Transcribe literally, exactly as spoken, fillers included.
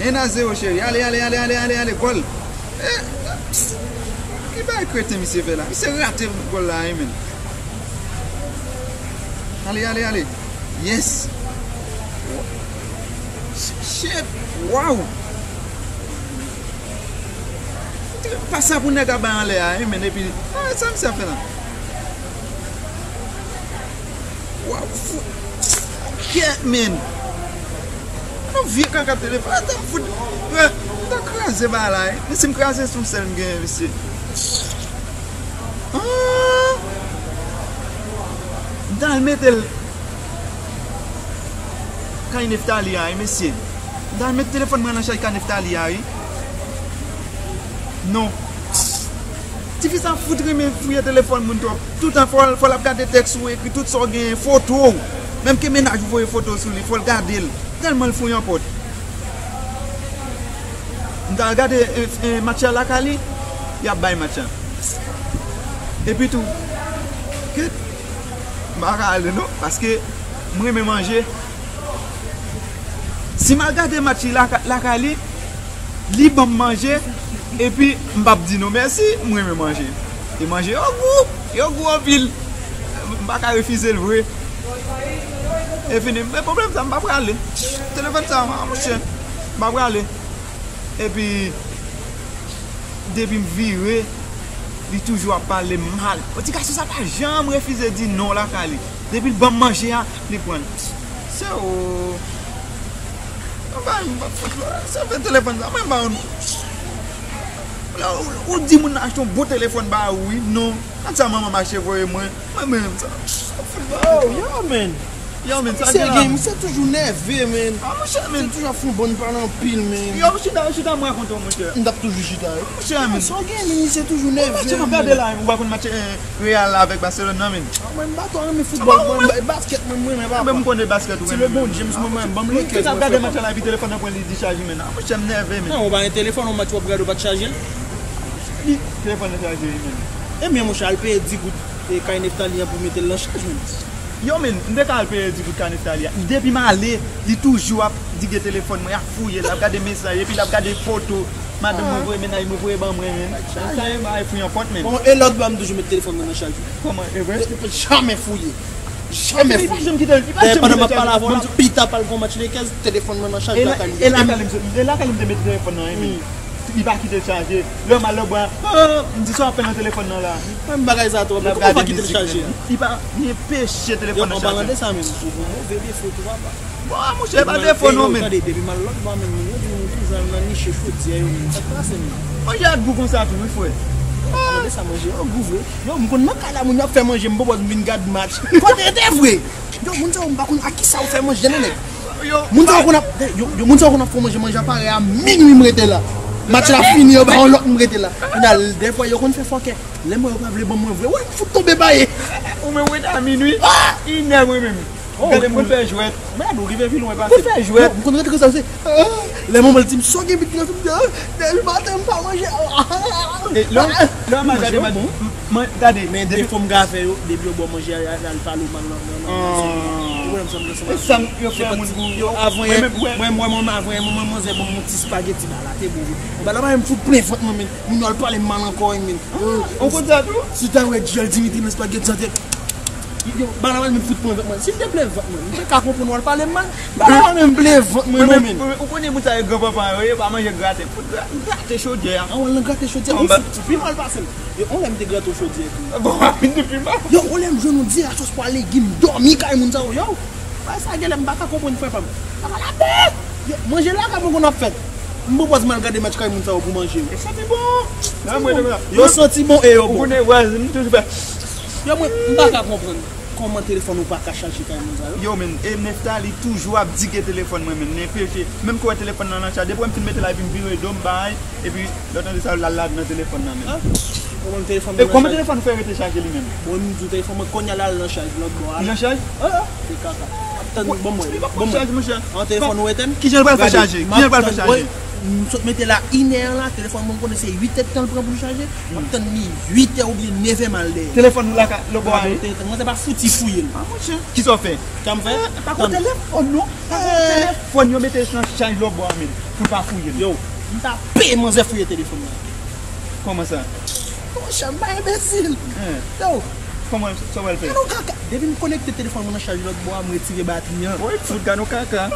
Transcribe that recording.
En a zewo, cheri. Ale, ale, ale, ale, ale, ale, gòl. Eh, pss, ki bagay kreten misye fè la? Misye rate gòl la, wi, men. Ale, ale, ale. Yes. Shit. Wow. Pas sa pou nèg a bay anlè a, wi, men, epi, ah, sa misye ap fè la? Waw, fou. Kèt, men. Yon vye kaka telefòn. Ata m fout. Eh, m ta kraze bagay la, eh. Men si m kraze, se yon sèl m genyen, mesye. Ah! M ta al mete l kay Neftali a, wi, mesye. M ta al mete telefòn mwen nan chaj kay Neftali a, wi. Non. Tifi sa fout renmen fouye telefòn moun twòp. Toutan fò, fò l ap gade tèks ou ekri, tout sa w genyen, foto w. Menm ke mennaj ou voye foto sou li, fò l gade l. Tèlman l fouyan pòt. M t al gade, e, e, match la lakay li, y ap bay match la. Epi tou, kèt, m pa ka ale non, paske m renmen manje. Si m al gade match li laka-, lakay li, li ban m manje, epi m p ap di non mèsi, m renmen manje. E manje yo gou, yo gou anpil. M pa ka refize l vre. E fini, men pwoblèm sa, m pa prale. Telefòn sa, a, monchè, m pa prale. Epi, depi m vire, li toujou ap pale m mal. Yon ti gason sa pa janm refize di non lakay li. Depi l ban m manje a, li pran l. Se ou. Anba, m pa fout la. Se fè telefòn sa, mwen ba ou. Ou, ou di moun nan achte yon bon telefòn ba ou, wi. Non. Gad sa manman m achte voye mwen. Mwen menm sa. Sa fout ba. Oh, yo, man. Yo, men, sa misye gen la, gen, misye toujou nève, men. Ah, monchè, men. Misye toujou ap fè yon bann pale anpil, men. Yo, chita, chita, m rakonte w, monchè. M t ap toujou chita, wi. Monchè, men. Sa w gen, men misye toujou nève, men. Match m ap gade la, ou pa konn match, eh, Real la avèk Barcelone nan, men. Ah, mwen, m pa twò renmen football, mwen, basket, mwen, mwen, mwen pa. Mwen, m konnen basket, ou renmen. Ti LeBron James, mwen, mwen, ban m Lakers, mwen, frè. Li fin ap gade match la, epi telefòn nan pran li dichaje, men. Ah, monchè, m nève, men. Non, ou pa gen telefòn, yon match w ap gade, ou pa t chaje l? Li, telefòn nan chaje, wi, men. Ebyen, monchè, al peye di goud, e, kay Neftali an pou mete l nan chaj, men. Yo, men, m te ka al peye di goud kay Neftali a. Depi m ale, li toujou ap dige telefòn mwen, ap fouye l, ap gade mesaj, epi l ap gade foto madanm mwen voye, mennaj mwen voye ban mwen, men. Sa, sa, e bagay fouyan pòt, men. Bon, e lòt bò, m toujou met telefòn mwen nan chaj. Kòman, e vre? Li pa janm fouye. Janm fouye. Li pa janm kite l, li pa janm kite l chaje. Dayè, pandan m ap pale avè w, m ap pita pale gon match Lakers, telefòn mwen nan chaj lakay li. E lakay li, e lakay li m te met telefòn nan, wi, men. Li pa kite l chaje. Lè m al lòtbò a, oh, m di sa w ap fè nan telefòn nan la. Menm bagay sa tou, men kòman w pa kite l chaje a? Li pa, li enpeche telefòn nan chaje. Yo, an palan de sa menm, ou gon move defo tou, papa. Bon, monchè, e pa defo non, men. Tande, depi m al lòtbò a, menm moun yo di nou toujou al nan niche chodyè yo, menm. Sa k pase, menm? Manje a gou konsa tou, wi, frè. An palan de sa, manje yo gou vre. Yo, m konn nan kay la, moun yo ap fè manje, m pwopòz m vin gad match. Kote te vre? Yo, moun sa yo, m pa konn ak kisa yo fè manje, non, nèg. Moun sa yo konn ap, yo, yo, moun sa yo konn ap fè manje, manje a pare a minui m rete la. Match la fini, yo ba yon lòt m rete la. Kounye a, dèfwa yo konn fè fòkè. Lè mwen yo pa vle ban mwen vre, wè, m fout tonbe baye. Ou menm rete a minui, inè mwen menm. Gade m konn fè jwèt. Mèd, ou rive pi lwen pase. Konn fè jwèt. Yo, m konn rete konsa, se, ah, lè manman l di m, sa w gen bit nan fim, ah, depi maten m pa manje. E lè, lè m al gade match, m, m, gade, men depi defo m ka fè yo, depi yo ba w manje a, y al pale w mal nan, nan, nan, nan, ou konprann sa m di, e sa m, yo fè moun, yo, avan yè, mwen, mwen, mwen, mwen, avan yè, mwen, mwen, manzè ban m yon ti spaghetti ba la, te bon, wi. Ba la, ba m fout plen vant mwen, men, moun yo al pale m mal ankò, wi, men. Ou konn sa tou? Si w ta wè Joel Dimitri nan spaghetti sa, te, yo, ba la, ba m fout plen vant mwen. Si m te plen vant mwen, m te ka konprann w al pale m mal. Ba la, ba m plen vant mwen, non, men. Ou konnen moun sa yo gran papa yo, yo pa manje graten. Fout gra-, grate chodyè a. An, w al nan grate chodyè, ou fout pi mal pase m. Yo, on lè m te grate yon chodyè tou. Bon, a fin de film. Yo, on lè m jwenn yon diri a sòs pwa legim, dòmi kay moun sa yo. Yo, bagay sa genlè m pa ka konprann, frè pa m. Sa pa la bon. Yo, manje la ka poko n ap fèt. M pwopòz m al gade match kay moun sa yo pou manje yo. E santi bon. Nan mwen, yo santi bon e yo bon. Ou konnen, wè, m toujou fè. Yo, mwen, m pa ka konprann. Kòman telefòn ou pa ka chaje kay moun sa yo? Yo, men, e Neftali toujou ap dige telefòn mwen, men, li enpeche. Menm ke w wè telefòn nan nan chaj, depi w wè m fin mete la, epi m vire do m bay, epi lè w tande sa, l al ladan nan telefòn nan, men. Ah, kòman telefòn mwen nan chaj? E kòman telefòn ou fè rete chaje li menm? Bon, m di w telefòn mwen kounye a l al nan chaj, lòt bò a. Li nan chaj? Ah, ah. Se kaka. Ap tann, bon, mwen, bon, mwen. Chaj, monchè. An telefòn ou etèn? Kijan l pral fè chaje? Kijan l pral fè chaje? M sot mete la inè an la, telefòn mwen m konnen se uit èdtan l pran pou l chaje. M ap tann li uit è oubyen nèf è m al dèyè. Telefòn ou la ka lòtbò a menm? Mwen se pa fouti fouye l. Ah, monchè. Kisa w fè? Sa m fè? Pa kon telefòn non. Pa kon telefòn yo mete nan chaj lòtbò a menm. Pou pa fouye l. Yo, m ta peye manzè fouye telefòn mwen. Kòman sa? Monchè, m pa enbesil. Hein. Yo, Kòman sa w pral fè? Gade yon kaka. Depi m konekte telefòn mwen nan chaj lòtbò a, m retire batri an. Woy, fout gade yon kaka.